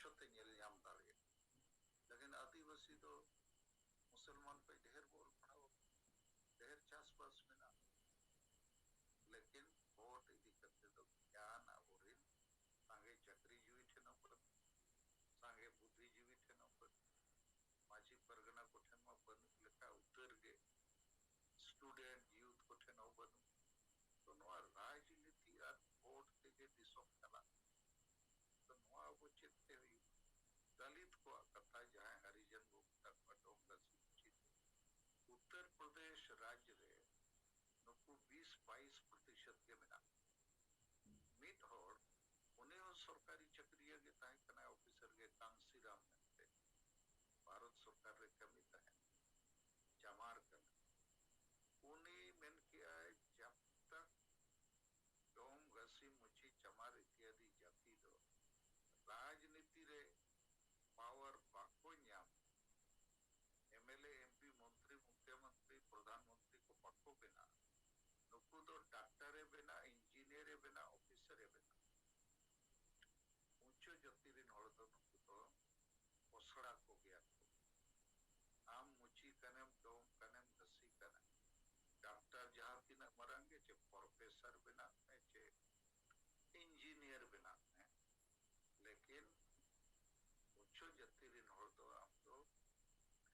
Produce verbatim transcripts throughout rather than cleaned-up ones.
ᱥᱯᱚᱥᱴᱚ ᱛᱮ ᱧᱮᱞ ᱧᱟᱢ ᱫᱟᱲᱮᱭᱟᱜᱼᱟ᱾ ᱞᱮᱠᱤᱱ ᱟᱹᱫᱤᱵᱟᱹᱥᱤ ᱫᱚ ᱢᱩᱥᱚᱞᱢᱟᱱ ᱠᱷᱚᱱ ᱰᱷᱮᱨ ᱵᱚ ᱚᱞ ᱯᱟᱲᱦᱟᱣ, ᱰᱷᱮᱨ ᱪᱟᱥᱵᱟᱥ ᱢᱮᱱᱟᱜᱼᱟ, ᱞᱮᱠᱤᱱ ᱵᱷᱳᱴ ᱤᱫᱤ ᱠᱟᱛᱮ ᱫᱚ ᱜᱮᱭᱟᱱ ᱟᱵᱚᱨᱮᱱ ᱥᱟᱸᱜᱮ ᱪᱟᱹᱠᱨᱤᱡᱤᱵᱤ ᱴᱷᱮᱱ ᱦᱚᱸ ᱵᱟᱹᱱᱩᱜ, ᱥᱟᱸᱜᱮ ᱵᱩᱫᱽᱫᱷᱤᱡᱤᱵᱤ ᱴᱷᱮᱱ ᱦᱚᱸ ᱵᱟᱹᱱᱩᱜ, ᱢᱟᱹᱡᱷᱤ ᱯᱟᱨᱜᱟᱱᱟ ᱠᱚᱴᱷᱮᱱ ᱢᱟ ᱵᱟᱹᱱᱩᱜ ᱞᱮᱠᱟ ᱩᱛᱟᱹᱨ ᱜᱮ, student youth ᱠᱚᱴᱷᱮᱱ ᱦᱚᱸ ᱵᱟᱹᱱᱩᱜ᱾ ᱛᱚ ᱱᱚᱣᱟ ᱨᱟᱡᱽᱱᱤᱛᱤ ᱟᱨ ᱵᱷᱳᱴ ᱛᱮᱜᱮ ᱫᱤᱥᱚᱢ ᱪᱟᱞᱟᱜ᱾ ᱛᱚ ᱱᱚᱣᱟ ᱟᱵᱚ ᱪᱮᱫ ᱛᱮ ᱦᱩᱭᱩᱜ? ᱫᱟᱞᱤᱛ ᱠᱚᱣᱟᱜ ᱠᱟᱛᱷᱟ, ᱡᱟᱦᱟᱸᱭ ᱦᱟᱨᱤᱡᱚᱱ ᱵᱚ ᱢᱮᱛᱟ ᱠᱚᱣᱟ, ᱰᱚᱢ ᱜᱟᱹᱥᱤ ᱢᱩᱪᱤ, ᱩᱛᱛᱚᱨ ᱯᱨᱚᱫᱮᱥ ᱨᱟᱡᱽ ᱨᱮ ᱱᱩᱠᱩ ᱵᱤᱥ ᱵᱟᱭᱤᱥ ᱯᱨᱚᱛᱤᱥᱚᱛ ᱜᱮ ᱢᱮᱱᱟᱜ᱾ ᱢᱤᱫ ᱦᱚᱲ, ᱩᱱᱤ ᱦᱚᱸ ᱥᱚᱨᱠᱟᱨᱤ ᱪᱟᱹᱠᱨᱤᱭᱟᱹ ᱜᱮ ᱛᱟᱦᱮᱸ ᱠᱟᱱᱟᱭ, ᱚᱯᱷᱤᱥᱟᱨ ᱜᱮ, ᱠᱟᱝᱥᱤᱨᱟᱢ ᱢᱮᱱᱛᱮ, ᱵᱷᱟᱨᱚᱛ ᱥᱚᱨᱠᱟᱨ ᱨᱮ ᱠᱟᱹᱢᱤ ᱛᱟᱦᱮᱸᱱ, ᱪᱟᱢᱟᱨ ᱠᱟᱱᱟ᱾ ᱩᱱᱤ ᱢᱮᱱ ᱠᱮᱜᱼᱟᱭ, ᱡᱟᱵ ᱛᱟᱠ ᱰᱚᱢ, ᱜᱟᱹᱥᱤ, ᱢᱩᱪᱤ, ᱪᱟᱢᱟᱨ ᱤᱛᱭᱟᱫᱤ ᱡᱟᱹᱛᱤ ᱫᱚ ᱨᱟᱡᱽᱱᱤᱛᱤ ᱨᱮ ᱯᱟᱣᱟᱨ ᱵᱟᱠᱚ ᱧᱟᱢ, M L A, M P, ᱢᱚᱱᱛᱨᱤ, ᱢᱩᱠᱷᱭᱚᱢᱚᱱᱛᱨᱤ, ᱯᱨᱚᱫᱷᱟᱱ ᱢᱚᱱᱛᱨᱤ ᱠᱚ ᱵᱟᱠᱚ ᱵᱮᱱᱟᱜ᱾ ᱱᱩᱠᱩ ᱫᱚ ᱰᱟᱠᱛᱟᱨ ᱮ ᱵᱮᱱᱟᱜ, ᱤᱧᱡᱤᱱᱤᱭᱟᱨ ᱮ ᱵᱮᱱᱟᱜ, ᱚᱯᱷᱤᱥᱟᱨ ᱮ ᱵᱮᱱᱟᱜ᱾ ᱩᱪᱪᱚ ᱡᱟᱹᱛᱤ ᱨᱮᱱ ᱦᱚᱲ ᱫᱚ ᱱᱩᱠᱩ ᱫᱚ ᱯᱚᱥᱲᱟ ᱠᱚ ᱜᱮᱭᱟ ᱠᱚ᱾ ᱟᱢ ᱢᱩᱪᱤ ᱠᱟᱱᱮᱢ, ᱰᱚᱢ ᱠᱟᱱᱮᱢ, ᱜᱟᱹᱥᱤ ᱠᱟᱱᱮᱢ, ᱰᱟᱠᱛᱟᱨ ᱡᱟᱦᱟᱸ ᱛᱤᱱᱟᱹᱜ ᱢᱟᱨᱟᱝ ᱜᱮ, ᱪᱮ ᱯᱨᱚᱯᱷᱮᱥᱚᱨ ᱵᱮᱱᱟᱜ ᱢᱮ, ᱪᱮ ᱤᱧᱡᱤᱱᱤᱭᱟᱨ ᱵᱮᱱᱟᱜ ᱢᱮ, ᱞᱮᱠᱤᱱ ᱩᱪᱪᱚ ᱡᱟᱹᱛᱤ ᱨᱮᱱ ᱦᱚᱲ ᱫᱚ ᱟᱢ ᱫᱚ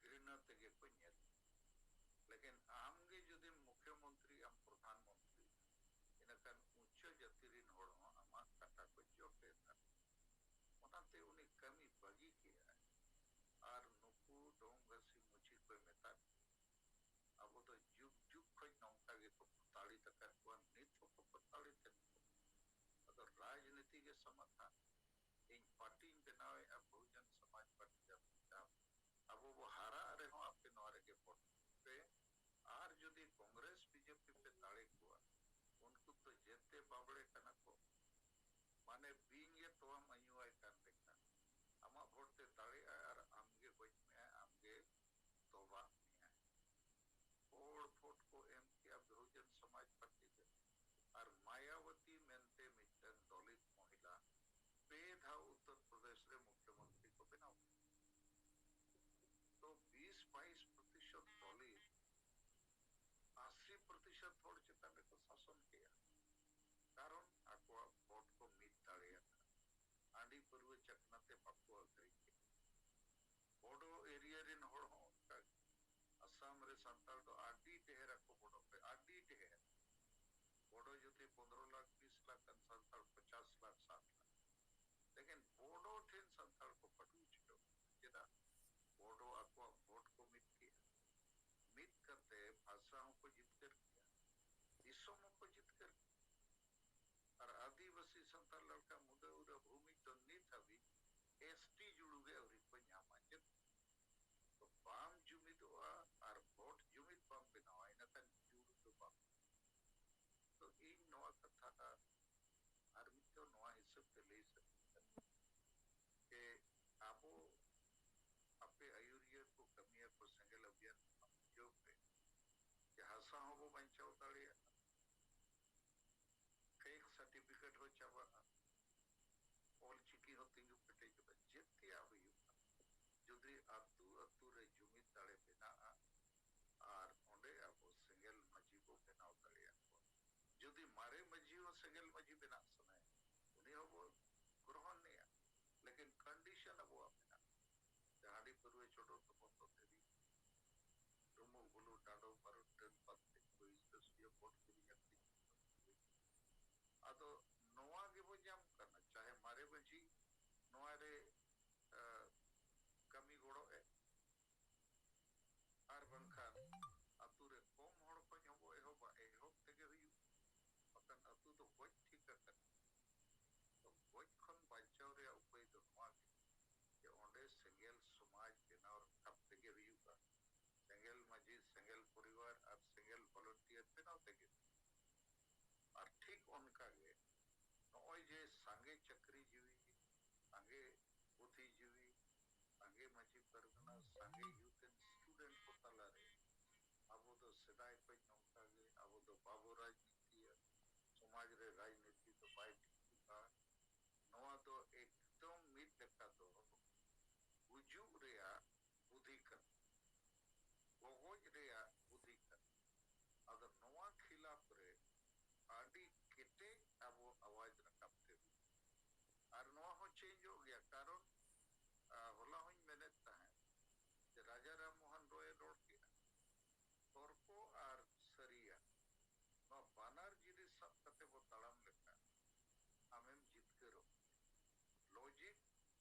ᱜᱷᱨᱤᱱᱟ ᱛᱮᱜᱮ ᱠᱚ ᱧᱮᱞ ᱢᱮᱭᱟ᱾ ᱞᱮᱠᱤᱱ ᱟᱢ ᱜᱮ ᱡᱩᱫᱤ ᱢᱩᱠᱷᱭᱚᱢᱚᱱᱛᱨᱤ, ᱟᱢ ᱯᱨᱚᱫᱷᱟᱱ ᱢᱚᱱᱛᱨᱤ, ᱤᱱᱟᱹᱠᱷᱟᱱ ᱩᱪᱪᱚ ᱡᱟᱹᱛᱤ ᱨᱮᱱ ᱦᱚᱲ ᱦᱚᱸ ᱟᱢᱟᱜ ᱠᱟᱛᱷᱟ ᱠᱚ ᱡᱚᱯᱮᱫᱟ᱾ ᱚᱱᱟᱛᱮ ᱩᱱᱤ ᱠᱟᱹᱢᱤ ᱵᱟᱹᱜᱤ ᱠᱮᱜᱼᱟᱭ᱾ ᱟᱨ ᱱᱩᱠᱩ ᱰᱚᱢ ᱜᱷᱟᱹᱥᱤ ᱢᱩᱪᱤ ᱠᱚᱭ ᱢᱮᱛᱟ ᱠᱚᱣᱟ, ᱟᱵᱚ ᱫᱚ ᱡᱩᱜᱽ ᱡᱩᱜᱽ ᱠᱷᱚᱱ ᱱᱚᱝᱠᱟ ᱜᱮᱠᱚ ᱯᱨᱚᱛᱟᱲᱤᱛ ᱟᱠᱟᱫ ᱵᱚᱱᱟ, ᱱᱤᱛ ᱦᱚᱸᱠᱚ ᱯᱨᱚᱛᱟᱲᱤᱛ ᱮᱫ ᱵᱚᱱᱟ᱾ ᱟᱫᱚ ᱨᱟᱡᱽᱱᱤᱛᱤ ᱜᱮ ᱥᱚᱢᱟᱫᱷᱟᱱ᱾ ᱤᱧ ᱯᱟᱨᱴᱤᱧ ᱵᱮᱱᱟᱣᱮᱫᱼᱟ, ᱵᱚᱦᱩᱡᱚᱱ ᱥᱚᱢᱟᱡᱽ ᱯᱟᱨᱴᱤ ᱟᱯᱮ ᱵᱮᱱᱟᱣ᱾ ᱟᱵᱚ ᱵᱚ ᱦᱟᱨᱟᱜ ᱨᱮᱦᱚᱸ ᱟᱯᱮ ᱱᱚᱣᱟ ᱨᱮᱜᱮ ᱵᱷᱳᱴ ᱯᱮ᱾ ᱟᱨ ᱡᱩᱫᱤ ᱠᱚᱝᱜᱨᱮᱥ ᱵᱤᱡᱮᱯᱤ ᱯᱮ ᱫᱟᱲᱮ ᱠᱚᱣᱟ, ᱩᱱᱠᱩ ᱫᱚ ᱡᱮᱛᱮ ᱵᱟᱵᱲᱮ ᱠᱟᱱᱟ ᱠᱚ᱾ ᱢᱟᱱᱮ ᱵᱤᱧ ᱜᱮ ᱛᱚᱣᱟᱢ ᱟᱹᱧᱩᱣᱟᱭ ᱠᱟᱱ ᱞᱮᱠᱟ᱾ ᱟᱢᱟᱜ ᱵᱷᱳᱴ ᱛᱮ ᱫᱟᱲᱮᱜᱼᱟᱭ ᱟᱨ ᱟᱢᱜᱮ ᱜᱚᱡ ᱢᱮᱭᱟᱭ, ᱟᱢᱜᱮ ᱛᱚᱵᱟᱜ ᱢᱮᱭᱟᱭ᱾ ᱦᱚᱲ ᱵᱷᱳᱴ ᱠᱚ ᱮᱢ ᱠᱮᱜᱼᱟ ᱵᱚᱦᱩᱡᱚᱱ ᱥᱚᱢᱟᱡᱽ ᱯᱟᱨᱴᱤ ᱨᱮ᱾ ᱟᱨ ᱢᱟᱭᱟᱵᱚᱛᱤ ᱢᱮᱱᱛᱮ ᱢᱤᱫᱴᱟᱝ ᱫᱚᱞᱤᱛ ᱢᱚᱦᱤᱞᱟ ᱯᱮ ᱫᱷᱟᱣ ᱩᱛᱛᱚᱨ ᱯᱨᱚᱫᱮᱥ ᱨᱮ ᱢᱩᱠᱷᱭᱚ ᱵᱟᱭᱤᱥ ᱯᱨᱚᱛᱤᱥᱚᱛ ᱫᱚᱞᱤᱛ, ᱟᱥᱤ ᱯᱨᱚᱛᱤᱥᱚᱛ ᱦᱚᱲ ᱪᱮᱛᱟᱱ ᱨᱮᱠᱚ ᱥᱟᱥᱚᱱ ᱠᱮᱜᱼᱟ᱾ ᱠᱟᱨᱚᱱ ᱟᱠᱚᱣᱟᱜ ᱵᱷᱳᱴ ᱠᱚ ᱢᱤᱫ ᱫᱟᱲᱮᱭᱟᱫᱟ᱾ ᱦᱟᱺᱰᱤ ᱯᱟᱹᱨᱣᱟᱹ ᱪᱟᱠᱷᱱᱟ ᱛᱮ ᱵᱟᱠᱚ ᱟᱹᱠᱷᱨᱤᱧ ᱠᱮᱫᱟ᱾ ᱵᱳᱰᱳ ᱮᱨᱤᱭᱟ ᱨᱮᱱ ᱦᱚᱲ ᱦᱚᱸ ᱚᱱᱠᱟ ᱜᱮ᱾ ᱟᱥᱟᱢ ᱨᱮ ᱥᱟᱱᱛᱟᱲ ᱫᱚ ᱟᱹᱰᱤ ᱰᱷᱮᱨ ᱟᱠᱚ ᱵᱳᱰᱳ ᱠᱷᱚᱱ, ᱟᱹᱰᱤ ᱰᱷᱮᱨ᱾ ᱵᱳᱰᱳ ᱡᱩᱫᱤ ᱯᱚᱱᱫᱽᱨᱚ ᱞᱟᱠᱷ, ᱵᱤᱥ ᱞᱟᱠᱷ ᱠᱷᱟᱱ ᱥᱟᱱᱛᱟᱲ ᱯᱚᱪᱟᱥ ᱞᱟᱠᱷ, ᱥᱟᱴ ᱞᱟᱠᱷ᱾ ᱞᱮᱠᱤᱱ ᱵᱳᱰᱳ ᱴᱷᱮᱱ ᱥᱟᱱᱛᱟᱲ ᱠᱚ ᱯᱟᱹᱴᱩ ᱪᱷᱩᱴᱟᱹᱣ᱾ ᱪᱮᱫᱟᱜ? ᱵᱳᱰᱳ ᱟᱠᱚᱣᱟᱜ ᱵᱷᱳᱴ ᱠᱚ ᱢᱤᱫ ᱠᱮᱜᱼᱟ᱾ ᱢᱤᱫ ᱠᱟᱛᱮ ᱵᱷᱟᱥᱟ ᱦᱚᱸᱠᱚ ᱡᱤᱛᱠᱟᱹᱨ ᱠᱮᱜᱼᱟ, ᱫᱤᱥᱚᱢ ᱦᱚᱸᱠᱚ ᱡᱤᱛᱠᱟᱹᱨ ᱠᱮᱜᱼᱟ᱾ ᱟᱨ ᱟᱹᱫᱤᱵᱟᱹᱥᱤ ᱥᱟᱱᱛᱟᱲ ᱞᱮᱠᱟ ᱢᱩᱫᱟᱹ ᱩᱨᱟᱹ ᱵᱷᱩᱢᱤ ᱫᱚ ᱱᱤᱛ ᱦᱟᱹᱵᱤᱡ ᱮᱥ ᱴᱤ ᱡᱩᱲᱩ ᱜᱮ ᱟᱹᱣᱨᱤ ᱠᱚ ᱧᱟᱢᱟ᱾ ᱪᱮᱫ? ᱛᱚ ᱵᱟᱢ ᱡᱩᱢᱤᱫᱚᱜᱼᱟ ᱟᱨ ᱵᱷᱳᱴ ᱡᱩᱢᱤᱫ ᱵᱟᱢ ᱵᱮᱱᱟᱣᱟ, ᱤᱱᱟᱹᱠᱷᱟᱱ ᱡᱩᱲᱩ ᱫᱚ ᱵᱟᱢ᱾ ᱛᱚ ᱤᱧ ᱱᱚᱣᱟ ᱠᱟᱛᱷᱟ ᱟᱨ ᱢᱤᱫ ᱫᱷᱟᱣ ᱱᱚᱣᱟ ᱦᱤᱥᱟᱹᱵ ᱛᱮ ᱞᱟᱹᱭ ᱥᱟᱹᱨᱤ ᱠᱟᱱᱟ ᱡᱮ ᱟᱵᱚ ᱟᱯᱮ ᱟᱹᱭᱩᱨᱤᱭᱟᱹ ᱠᱚ ᱠᱟᱹᱢᱤᱭᱟᱠᱚ ᱥᱮᱸᱜᱮᱞ ᱚᱵᱷᱤᱭᱟᱱ ᱵᱩᱡᱷᱟᱹᱣ ᱯᱮ ᱡᱮ ᱦᱟᱥᱟ ᱦᱚᱸᱵᱚ ᱵᱟᱧᱪᱟᱣ ᱫᱟᱲᱮᱭᱟᱜᱼᱟ, ᱯᱷᱮᱠ ᱥᱟᱨᱴᱤᱯᱷᱤᱠᱮᱴ ᱦᱚᱸ ᱪᱟᱵᱟᱜᱼᱟ, ᱚᱞ ᱪᱤᱠᱤ ᱦᱚᱸ ᱛᱤᱸᱜᱩ ᱠᱮᱴᱮᱡᱚᱜᱼᱟ, ᱡᱮᱛᱮᱭᱟᱜ ᱦᱩᱭᱩᱜᱼᱟ᱾ ᱡᱩᱫᱤ ᱟᱹᱛᱩ ᱟᱹᱛᱩ ᱨᱮ ᱡᱩᱢᱤᱫ ᱫᱟᱲᱮ ᱵᱮᱱᱟᱜᱼᱟ ᱟᱨ ᱚᱸᱰᱮ ᱟᱵᱚ ᱥᱮᱸᱜᱮᱞ ᱢᱟᱹᱡᱷᱤ ᱵᱚ ᱵᱮᱱᱟᱣ ᱫᱟᱲᱮᱭᱟᱠᱚᱣᱟ᱾ ᱡᱩᱫᱤ ᱢᱟᱨᱮ ᱢᱟᱹᱡᱷᱤ ᱦᱚᱸ ᱥᱮᱸᱜᱮᱞ ᱢᱟᱹᱡᱷᱤ ᱵᱮᱱᱟᱜ ᱥᱟᱱᱟᱭᱟ, ᱩᱱᱤ ᱦᱚᱸᱵᱚ ᱜᱨᱚᱦᱚᱱᱮᱭᱟ, ᱞᱮᱠᱤᱱ ᱠᱚᱱᱰᱤᱥᱚᱱ ᱟᱵᱚᱣᱟᱜ ᱢᱮᱱᱟᱜᱼᱟ᱾ ᱡᱟᱦᱟᱸ ᱦᱟᱺᱰᱤ ᱯᱟᱹᱨᱣᱟᱹ ᱪᱚᱰᱚᱨ ᱫᱚ ᱵᱚᱱᱫᱚ ᱛᱮᱜᱮ, ᱰᱩᱢᱵᱩᱜ ᱵᱩᱞᱩ ᱰᱟᱸᱰᱚᱢ ᱟᱨ ᱰᱟᱹᱱ ᱯᱟᱛᱮ ᱠᱚ ᱦᱤᱥᱟᱹ ᱥᱩᱭᱟᱹ ᱵᱚᱱ ᱠᱤᱨᱤᱧ ᱟᱹᱠᱷᱨᱤᱧ᱾ ᱟᱫᱚ ᱱᱚᱣᱟ ᱜᱮᱵᱚ ᱧᱟᱢ ᱠᱟᱱᱟ, ᱪᱟᱦᱮ ᱢᱟᱨᱮ ᱢᱟᱹᱡᱷᱤ ᱱᱚᱣᱟ ᱨᱮ, ᱮ, ᱠᱟᱹᱢᱤ ᱜᱚᱲᱚ ᱮ, ᱟᱨ ᱵᱟᱝᱠᱷᱟᱱ ᱟᱛᱳ ᱨᱮ ᱠᱚᱢ ᱦᱚᱲ ᱠᱷᱚᱱ ᱦᱚᱸᱵᱚ ᱮᱦᱚᱵᱟ, ᱮᱦᱚᱵ ᱛᱮᱜᱮ ᱦᱩᱭᱩᱜᱼᱟ, ᱵᱟᱠᱷᱟᱱ ᱟᱛᱳ ᱫᱚ ᱜᱚᱡ ᱴᱷᱤᱠ ᱟᱠᱟᱱᱟ᱾ ᱛᱚ ᱜᱚᱡ ᱠᱷᱚᱱ ᱵᱟᱧᱪᱟᱣ ᱨᱮᱭᱟᱜ ᱩᱯᱟᱹᱭ ᱫᱚ ᱱᱚᱣᱟ ᱜᱮ, ᱡᱮ ᱚᱸᱰᱮ ᱥᱮᱸᱜᱮᱞ ᱥᱚᱢᱟᱡᱽ ᱵᱮᱱᱟᱣ ᱨᱟᱠᱟᱵ ᱛᱮᱜᱮ ᱦᱩᱭᱩᱜᱼᱟ᱾ ᱥᱮᱸᱜᱮᱞ ᱢᱟᱹᱡᱷᱤ, ᱥᱮᱸᱜᱮᱞ ᱯᱚᱨᱤᱵᱟᱨ ᱟᱨ ᱥᱮᱸᱜᱮᱞ ᱵᱷᱚᱞᱚᱱᱴᱤᱭᱟᱨ ᱵᱮᱱᱟᱣ ᱛᱮᱜᱮ᱾ ᱟᱨ ᱴᱷᱤᱠ ᱚᱱᱠᱟ ᱜᱮ ᱱᱚᱜᱼᱚᱭ ᱡᱮ ᱥᱟᱸᱜᱮ ᱪᱟᱹᱠᱨᱤ ᱡᱤᱣᱤ, ᱥᱟᱸᱜᱮ ᱵᱩᱫᱽᱫᱷᱤ ᱡᱤᱣᱤ, ᱥᱟᱸᱜᱮ ᱢᱟᱹᱡᱷᱤ ᱯᱟᱨᱜᱟᱱᱟ, ᱥᱟᱸᱜᱮ ᱭᱩᱛᱷ ᱮᱱᱰ ᱥᱴᱩᱰᱮᱱᱴ ᱠᱚ ᱛᱟᱞᱟᱨᱮ ᱟᱵᱚ ᱫᱚ ᱥᱮᱫᱟᱭ ᱠᱷᱚᱱ ᱱᱚᱝᱠᱟ ᱜᱮ, ᱟᱵᱚ ᱫᱚ ᱵᱟᱵᱚ ᱨᱟᱡᱽᱱᱤᱛᱤᱭᱟ, ᱥᱚᱢᱟᱡᱽ ᱨᱮ ᱨᱟᱡᱽᱱᱤᱛᱤ ᱫᱚ ᱵᱟᱭ ᱴᱷᱤᱠᱚᱜᱼᱟ᱾ ᱱᱚᱣᱟ ᱫᱚ ᱮᱠᱫᱚᱢ ᱢᱤᱫ ᱞᱮᱠᱟ ᱫᱚ ᱜᱩᱡᱩᱜ ᱨᱮᱭᱟᱜ ᱵᱩᱫᱷᱤ ᱠᱟᱱᱟ᱾ ᱟᱹᱰᱤ ᱠᱮᱴᱮᱡ ᱟᱵᱚ ᱟᱣᱟᱡᱽ ᱨᱟᱠᱟᱵ ᱛᱮ ᱦᱩᱭᱩᱜᱼᱟ᱾ ᱟᱨ ᱱᱚᱣᱟ ᱦᱚᱸ ᱪᱮᱧᱡᱚᱜ ᱜᱮᱭᱟ, ᱠᱟᱨᱚᱱ ᱟᱨ ᱦᱚᱞᱟ ᱦᱚᱸᱧ ᱢᱮᱱᱮᱫ ᱛᱟᱦᱮᱸᱫ ᱡᱮ ᱨᱟᱡᱟ ᱨᱟᱢ ᱢᱳᱦᱚᱱ ᱨᱚᱭᱮ ᱨᱚᱲ ᱠᱮᱫᱼᱟ, ᱛᱚᱨᱠᱚ ᱟᱨ ᱥᱟᱹᱨᱤᱭᱟᱜ, ᱱᱚᱣᱟ ᱵᱟᱱᱟᱨ ᱡᱤᱱᱤᱥ ᱥᱟᱵ ᱠᱟᱛᱮ ᱵᱚ ᱛᱟᱲᱟᱢ ᱞᱮᱠᱷᱟᱱ ᱟᱢᱮᱢ ᱡᱤᱛᱠᱟᱹᱨᱚᱜ᱾ ᱞᱚᱡᱤᱠ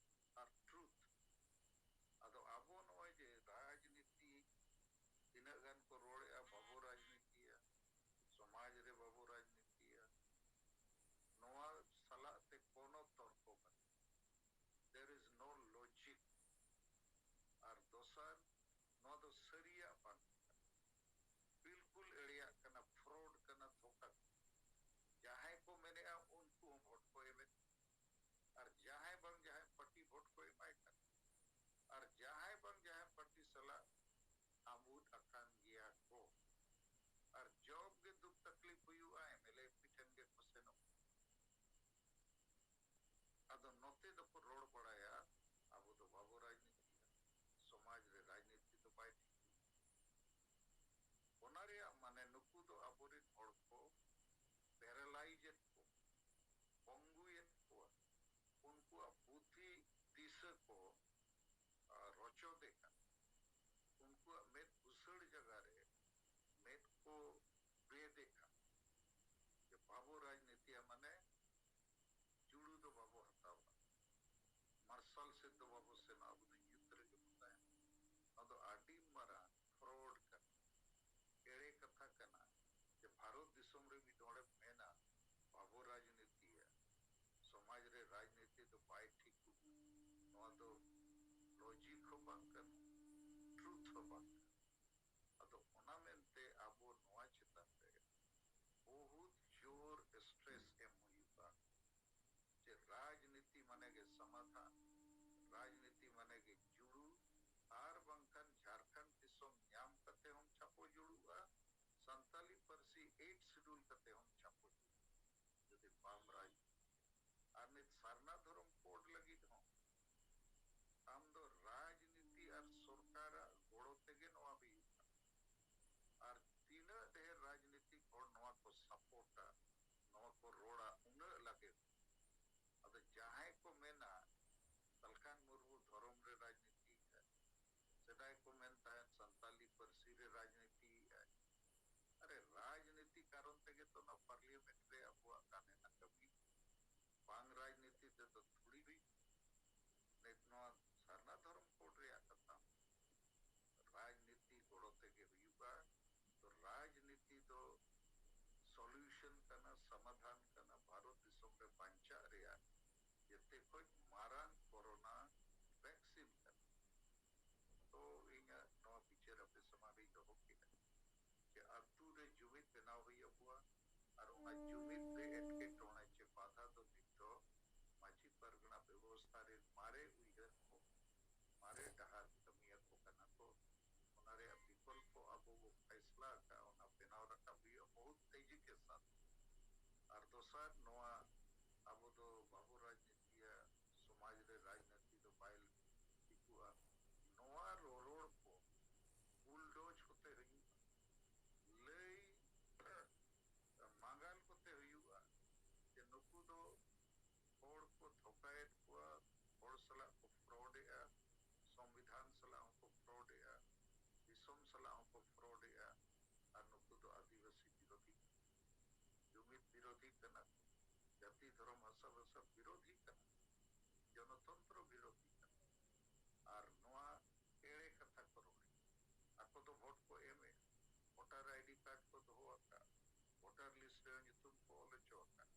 ᱟᱨ ᱴᱨᱩᱛᱷ᱾ ᱟᱫᱚ ᱟᱵᱚ ᱱᱚᱜᱼᱚᱭ ᱡᱮ ᱨᱟᱡᱽᱱᱤᱛᱤ ᱛᱤᱱᱟᱹᱜ ᱜᱟᱱ ᱠᱚ ᱨᱚᱲᱮᱫᱼᱟ, ᱵᱟᱵᱚ ᱨᱟᱡᱽᱱᱤᱛᱤᱭᱟ, ᱥᱚᱢᱟᱡᱽ ᱨᱮ ᱵᱟᱵᱚ ᱨᱟᱡᱽᱱᱤᱛᱤᱭᱟ, ᱱᱚᱣᱟ ᱥᱟᱞᱟᱜ ᱛᱮ ᱠᱳᱱᱳ ᱛᱚᱨᱠᱚ ᱵᱟᱹᱱᱩᱜ᱾ There is no logic. ᱟᱨ ᱫᱚᱥᱟᱨ, ᱱᱚᱣᱟ ᱫᱚ ᱥᱟᱹᱨᱤᱭᱟᱜ ᱵᱟᱝ ᱠᱟᱱᱟ, ᱵᱤᱞᱠᱩᱞ ᱮᱲᱮᱭᱟᱜ ᱠᱟᱱᱟ, ᱯᱷᱨᱚᱰ ᱠᱟᱱᱟ, ᱫᱷᱳᱠᱟ ᱠᱟᱱᱟ᱾ ᱡᱟᱦᱟᱸᱭ ᱠᱚ ᱢᱮᱱᱮᱫᱼᱟ ᱩᱱᱠᱩ ᱦᱚᱸ ᱵᱷᱳᱴ ᱠᱚ ᱮᱢᱮᱫ, ᱟᱨ ᱡᱟᱦᱟᱸᱭ ᱵᱟᱝ ᱡᱟᱦᱟᱸᱭ ᱯᱟᱨᱴᱤ ᱵᱷᱳᱴ ᱠᱚ ᱮᱢᱟᱭ ᱠᱟᱱᱟ, ᱟᱨ ᱡᱟᱦᱟᱸᱭ ᱵᱟᱝ ᱡᱟᱦᱟᱸᱭ ᱯᱟᱨᱴᱤ ᱥᱟᱞᱟᱜ ᱟᱹᱵᱩᱫ ᱟᱠᱟᱱ ᱜᱮᱭᱟ ᱠᱚ᱾ ᱟᱨ ᱡᱚᱵ ᱜᱮ ᱫᱩᱠ ᱛᱟᱠᱞᱤᱯ ᱦᱩᱭᱩᱜᱼᱟ, M L A M P ᱴᱷᱮᱱ ᱜᱮ ᱠᱚ ᱥᱮᱱᱚᱜᱼᱟ᱾ ᱟᱫᱚ ᱱᱚᱛᱮ ᱫᱚᱠᱚ ᱨᱚᱲ ᱵᱟᱲᱟᱭᱟ, ᱟᱵᱚ ᱫᱚ ᱵᱟᱵᱚ ᱨᱟᱡᱽᱱᱤᱛᱤᱭᱟ, ᱥᱚᱢᱟᱡᱽ ᱨᱮ ᱨᱟᱡᱽᱱᱤᱛᱤ ᱫᱚ ᱵᱟᱭ ᱴᱷᱤᱠ᱾ ᱚᱱᱟ ᱨᱮᱭᱟᱜ ᱢᱟᱱᱮ ᱱᱩᱠᱩ ᱫᱚ ᱟᱵᱚᱨᱮᱱ ᱦᱚᱲ ᱠᱚ ᱯᱮᱨᱟᱞᱟᱭᱤᱡᱽ ᱮᱫ ᱠᱚ, ᱯᱚᱝᱜᱩᱭᱮᱫ ᱠᱚᱣᱟ, ᱩᱱᱠᱩᱣᱟᱜ ᱵᱩᱫᱷᱤ ᱫᱤᱥᱟᱹ ᱠᱚ ᱟᱨ ᱨᱚᱪᱚᱫᱮ ᱠᱟᱱᱟ᱾ ᱩᱱᱠᱩᱣᱟᱜ ᱢᱮᱫ ᱵᱩᱥᱟᱹᱲ ᱡᱟᱭᱜᱟ ᱨᱮ ᱢᱮᱫ ᱠᱚ ᱵᱮᱫᱮᱜᱼᱟ᱾ ᱡᱮ ᱵᱟᱵᱚ ᱨᱟᱡᱽᱱᱤᱛᱤᱭᱟ ᱢᱟᱱᱮ ᱡᱩᱲᱩ ᱫᱚ ᱵᱟᱵᱚ ᱦᱟᱛᱟᱣᱟ, ᱢᱟᱨᱥᱟᱞ ᱥᱮᱫ ᱫᱚ ᱵᱟᱵᱚ ᱥᱮᱱᱚᱜᱼᱟ, ᱟᱵᱚ ᱫᱚ ᱧᱩᱛ ᱨᱮᱜᱮ ᱵᱚ ᱛᱟᱦᱮᱱᱟ᱾ ᱱᱚᱣᱟ ᱫᱚ ᱟᱹᱰᱤ ᱢᱟᱨᱟᱝ ᱯᱷᱨᱚᱰ ᱠᱟᱱᱟ, ᱮᱲᱮ ᱠᱟᱛᱷᱟ ᱠᱟᱱᱟ᱾ ᱡᱮ ᱵᱷᱟᱨᱚᱛ ᱫᱤᱥᱚᱢ ᱨᱮ ᱢᱤᱫ ᱦᱚᱲᱮ ᱢᱮᱱᱟ ᱵᱟᱵᱚ ᱨᱟᱡᱽᱱᱤᱛᱤᱭᱟ, ᱥᱚᱢᱟᱡᱽ ᱨᱮ ᱨᱟᱡᱽᱱᱤᱛᱤ ᱫᱚ ᱵᱟᱭ ᱴᱷᱤᱠᱚᱜᱼᱟ, ᱱᱚᱣᱟ ᱫᱚ ᱞᱚᱡᱤᱠ ᱦᱚᱸ ᱵᱟᱝ ᱠᱟᱱᱟ, ᱴᱨᱩᱛᱷ ᱦᱚᱸ ᱵᱟᱝ ᱠᱟᱱᱟ᱾ ᱟᱫᱚ ᱚᱱᱟ ᱢᱮᱱᱛᱮ ᱟᱵᱚ ᱱᱚᱣᱟ ᱪᱮᱛᱟᱱ ᱨᱮ ᱵᱚᱦᱩᱛ ᱡᱳᱨ ᱥᱴᱨᱮᱥ ᱮᱢ ᱦᱩᱭᱩᱜᱼᱟ ᱡᱮ ᱨᱟᱡᱽᱱᱤᱛᱤ ᱢᱟᱱᱮ ᱜᱮ ᱥᱚᱢᱟᱫᱷᱟᱱ, ᱨᱟᱡᱽᱱᱤᱛᱤ ᱢᱟᱱᱮ ᱜᱮ ᱡᱩᱲᱩ, ᱟᱨ ᱵᱟᱝᱠᱷᱟᱱ ᱡᱷᱟᱲᱠᱷᱚᱸᱰ ᱫᱤᱥᱚᱢ ᱧᱟᱢ ᱠᱟᱛᱮ ᱦᱚᱸᱢ ᱪᱷᱟᱯᱚ ᱡᱩᱲᱩᱜᱼᱟ, ᱥᱟᱱᱛᱟᱞᱤ ᱯᱟᱹᱨᱥᱤ ᱮᱭᱤᱴ ᱥᱤᱰᱩᱞ ᱠᱟᱛᱮ ᱦᱚᱸᱢ ᱪᱷᱟᱯᱚ ᱡᱩᱲᱩᱜᱼᱟ, ᱡᱩᱫᱤ ᱵᱟᱢ ᱨᱟᱡᱽᱱᱤᱛᱤ᱾ ᱟᱨ ᱱᱤᱛ ᱥᱟᱨᱱᱟ ᱫᱷᱚᱨᱚᱢ ᱠᱳᱰ ᱞᱟᱹᱜᱤᱫ ᱦᱚᱸ ᱟᱢ ᱫᱚ ᱨᱟᱡᱽᱱᱤᱛᱤ ᱟᱨ ᱥᱚᱨᱠᱟᱨᱟᱜ ᱜᱚᱲᱚ ᱛᱮᱜᱮ ᱠᱚ ᱢᱮᱱ ᱛᱟᱦᱮᱸᱫ ᱥᱟᱱᱛᱟᱞᱤ ᱯᱟᱹᱨᱥᱤ ᱨᱮ ᱨᱟᱡᱽᱱᱤᱛᱤᱭᱮᱫᱼᱟᱭ᱾ ᱟᱨᱮ, ᱨᱟᱡᱽᱱᱤᱛᱤ ᱠᱟᱨᱚᱱ ᱛᱮᱜᱮ ᱛᱚ ᱱᱚᱣᱟ ᱯᱟᱨᱞᱤᱭᱟᱢᱮᱱᱴ ᱨᱮ ᱟᱵᱚᱣᱟᱜ ᱜᱟᱱ ᱮᱱᱟ ᱠᱟᱹᱢᱤ᱾ ᱵᱟᱝ ᱨᱟᱡᱽᱱᱤᱛᱤ ᱛᱮᱫᱚ ᱛᱷᱩᱲᱤ ᱦᱩᱭᱩᱜ᱾ ᱱᱤᱛ ᱱᱚᱣᱟ ᱥᱟᱨᱱᱟ ᱫᱷᱚᱨᱚᱢ ᱠᱳᱰ ᱨᱮᱭᱟᱜ ᱠᱟᱛᱷᱟ ᱨᱟᱡᱽᱱᱤᱛᱤ ᱜᱚᱲᱚ ᱛᱮᱜᱮ ᱦᱩᱭᱩᱜᱼᱟ᱾ ᱛᱚ ᱨᱟᱡᱽᱱᱤᱛᱤ ᱫᱚ ᱥᱚᱞᱩᱭᱩᱥᱚᱱ ᱠᱟᱱᱟ, ᱥᱚᱢᱟᱫᱷᱟᱱ ᱠᱟᱱᱟ, ᱵᱷᱟᱨᱚᱛ ᱫᱤᱥᱚᱢ ᱨᱮ ᱵᱟᱧᱪᱟᱜ ᱨᱮᱭᱟᱜ ᱡᱮᱛᱮ ᱠᱷᱚᱱ ᱢᱟᱨᱟᱝ ᱠᱳᱨᱳᱱᱟ ᱵᱷᱮᱠᱥᱤᱱ ᱠᱟᱱᱟ᱾ ᱛᱚ ᱤᱧᱟᱹᱜ ᱱᱚᱣᱟ ᱵᱤᱪᱟᱹᱨ ᱟᱯᱮ ᱥᱟᱢᱟᱝ ᱨᱤᱧ ᱫᱚᱦᱚ ᱠᱮᱫᱟ ᱡᱮ ᱟᱹᱛᱩ ᱨᱮ ᱡᱩᱢᱤᱫ ᱵᱮᱱᱟᱣ ᱦᱩᱭ ᱟᱵᱚᱣᱟ, ᱟᱨ ᱚᱱᱟ ᱡᱩᱢᱤᱫ ᱨᱮ ᱮᱴᱠᱮᱴᱚᱬᱮ ᱪᱮ ᱵᱟᱫᱷᱟ ᱫᱚ ᱱᱤᱛ ᱫᱚ ᱢᱟᱹᱡᱷᱤ ᱯᱟᱨᱜᱟᱱᱟ ᱵᱮᱵᱚᱥᱛᱷᱟ ᱨᱮ ᱢᱟᱨᱮ ᱩᱭᱦᱟᱹᱨ ᱠᱚ, ᱢᱟᱨᱮ ᱰᱟᱦᱟᱨ ᱠᱟᱹᱢᱤᱭᱟᱹ ᱠᱚ ᱠᱟᱱᱟ ᱠᱚ᱾ ᱚᱱᱟ ᱨᱮᱭᱟᱜ ᱵᱤᱠᱚᱞᱯᱚ ᱟᱵᱚ ᱵᱚ ᱯᱷᱟᱭᱥᱞᱟ ᱟᱠᱟᱫ, ᱚᱱᱟ ᱵᱮᱱᱟᱣ ᱨᱟᱠᱟᱵ ᱦᱩᱭᱩᱜᱼᱟ ᱵᱚᱦᱩᱛ ᱛᱮᱡᱤ ᱠᱮ ᱥᱟᱛ᱾ ᱟᱨ ᱫᱚᱥᱟᱨ, ᱱᱚᱣᱟ ᱟᱵᱚ ᱫᱚ ᱵᱟᱵᱚ ᱨᱟᱡᱽᱱᱤᱛᱤᱭᱟ, ᱥᱚᱢᱟᱡᱽ ᱨᱮ ᱨᱟᱡᱽᱱᱤᱛᱤ ᱫᱚ ᱵᱟᱭ ᱴᱷᱤᱠᱚᱜᱼᱟ᱾ ᱱᱚᱣᱟ ᱨᱚᱨᱚᱲ ᱠᱚ ᱵᱩᱞᱰᱳᱡ ᱠᱚᱛᱮ ᱦᱩᱭᱩᱜᱼᱟ, ᱞᱟᱹᱭ ᱢᱟᱸᱜᱟᱞ ᱠᱚᱛᱮ ᱦᱩᱭᱩᱜᱼᱟ ᱡᱮ ᱱᱩᱠᱩ ᱫᱚ ᱦᱚᱲ ᱠᱚ ᱫᱷᱳᱠᱟᱭᱮᱫ ᱠᱚᱣᱟ, ᱦᱚᱲ ᱥᱟᱞᱟᱜ ᱠᱚ ᱯᱷᱨᱚᱰ ᱮᱫᱼᱟ, ᱥᱚᱝᱵᱤᱫᱷᱟᱱ ᱥᱟᱞᱟᱜ ᱦᱚᱸᱠᱚ ᱯᱷᱨᱚᱰ ᱮᱫᱼᱟ, ᱫᱤᱥᱚᱢ ᱥᱟᱞᱟᱜ ᱦᱚᱸᱠᱚ ᱯᱷᱨᱚᱰ ᱮᱫᱼᱟ, ᱟᱨ ᱱᱩᱠᱩ ᱫᱚ ᱟᱹᱫᱤᱵᱟᱹᱥᱤ ᱵᱤᱨᱳᱫᱷᱤ, ᱡᱩᱢᱤᱫ ᱵᱤᱨᱳᱫᱷᱤ ᱠᱟᱱᱟ ᱠᱚ, ᱡᱟᱹᱛᱤ ᱫᱷᱚᱨᱚᱢ ᱦᱟᱥᱟ ᱵᱷᱟᱥᱟ ᱵᱤᱨᱳᱫᱷᱤ ᱠᱟᱱᱟ ᱠᱚ, ᱡᱚᱱᱚᱛᱚᱱᱛᱨᱚ ᱵᱤᱨᱳᱫᱷᱤ ᱠᱟᱱᱟ ᱠᱚ᱾ ᱟᱨ ᱱᱚᱣᱟ ᱮᱲᱮ ᱠᱟᱛᱷᱟ ᱠᱚ ᱨᱚᱲᱮᱫ᱾ ᱟᱠᱚ ᱫᱚ ᱵᱷᱳᱴ ᱠᱚ ᱮᱢᱮᱫ, ᱵᱷᱳᱴᱟᱨ ᱟᱭᱰᱤ ᱠᱟᱨᱰ ᱠᱚ ᱫᱚᱦᱚ ᱟᱠᱟᱫ, ᱵᱷᱳᱴᱟᱨ ᱞᱤᱥᱴ ᱨᱮ ᱧᱩᱛᱩᱢ ᱠᱚ ᱚᱞ ᱦᱚᱪᱚ ᱟᱠᱟᱫ᱾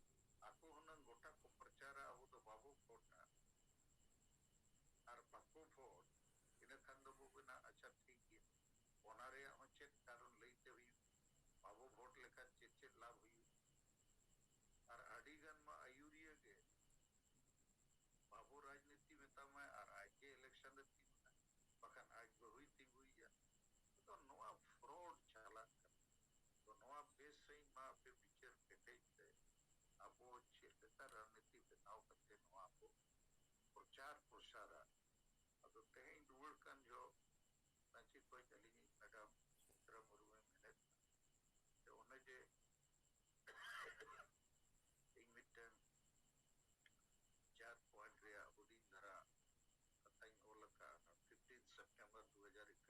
ᱟᱠᱚ ᱦᱩᱱᱟᱹᱝ ᱜᱚᱴᱟ ᱠᱚ ᱯᱨᱚᱪᱟᱨᱟ, ᱟᱵᱚ ᱫᱚ ᱵᱟᱵᱚ ᱵᱷᱳᱴᱟ᱾ ᱟᱨ ᱵᱟᱠᱚ ᱵᱷᱳᱴ, ᱤᱱᱟᱹ ᱠᱷᱟᱱ ᱫᱚ ᱵᱚ ᱢᱮᱱᱟ, ᱟᱪᱪᱷᱟ, ᱴᱷᱤᱠ ᱜᱮᱭᱟ, ᱚᱱᱟ ᱨᱮᱭᱟᱜ ᱦᱚᱸ ᱪᱮᱫ ᱠᱟᱨᱚᱱ ᱞᱟᱹᱭᱛᱮ ᱦᱩᱭᱩᱜ? ᱵᱟᱵᱚ ᱵᱷᱳᱴ ᱞᱮᱠᱷᱟᱱ ᱪᱮᱫ ᱪᱮᱫ ᱞᱟᱵᱷ ᱦᱩᱭᱩᱜ? ᱟᱨ ᱟᱹᱰᱤ ᱜᱟᱱ ᱢᱟ ᱟᱹᱭᱩᱨᱤᱭᱟᱹ ᱜᱮ ᱵᱟᱵᱚ ᱨᱟᱡᱽᱱᱤᱛᱤ ᱢᱮᱛᱟᱢᱟᱭ ᱟᱨ ᱟᱡ ᱜᱮ ᱤᱞᱮᱠᱥᱚᱱ ᱨᱮ ᱛᱤᱸᱜᱩᱱᱟ, ᱵᱟᱠᱷᱟᱱ ᱟᱡ ᱵᱟᱹᱦᱩᱭ ᱛᱤᱸᱜᱩᱭᱮᱭᱟ᱾ ᱟᱫᱚ ᱱᱚᱣᱟ ᱯᱷᱨᱚᱰ ᱪᱟᱞᱟᱜ ᱠᱟᱱᱟ᱾ ᱛᱚ ᱱᱚᱣᱟ ᱵᱮᱥ ᱥᱟᱺᱦᱤᱡ ᱢᱟ ᱟᱯᱮ ᱵᱤᱪᱟᱹᱨ ᱠᱮᱴᱮᱡ ᱯᱮ, ᱟᱵᱚ ᱪᱮᱫ ᱞᱮᱠᱟ ᱨᱟᱡᱽᱱᱤᱛᱤ ᱵᱮᱱᱟᱣ ᱠᱟᱛᱮ ᱱᱚᱣᱟ ᱵᱚ ᱯᱨᱚᱪᱟᱨ ᱯᱨᱚᱥᱟᱨᱟ᱾ ᱟᱫᱚ ᱛᱮᱦᱮᱧ ᱨᱩᱣᱟᱹᱲ ᱠᱟᱱ ᱡᱚᱦᱚᱜ ᱨᱟᱺᱪᱤ ᱠᱷᱚᱱ ᱟᱹᱞᱤᱧᱤᱡ ᱢᱮᱰᱟᱢ ᱥᱩᱪᱤᱛᱨᱟ ᱢᱩᱨᱢᱩᱭ ᱢᱮᱱᱮᱫ ᱠᱟᱱᱟ ᱡᱮ ᱚᱱᱮ ᱡᱮ ᱤᱧ ᱢᱤᱫᱴᱮᱱ ᱪᱟᱨ ᱯᱚᱭᱮᱱᱴ ᱨᱮᱭᱟᱜ ᱦᱩᱰᱤᱧ ᱫᱷᱟᱨᱟ ᱠᱟᱛᱷᱟᱧ ᱚᱞ ᱟᱠᱟᱫᱼᱟ, ᱯᱷᱤᱯᱴᱤᱱ ᱥᱮᱯᱴᱮᱢᱵᱚᱨ ᱫᱩ ᱦᱟᱡᱟᱨ ᱮᱠᱩᱥ᱾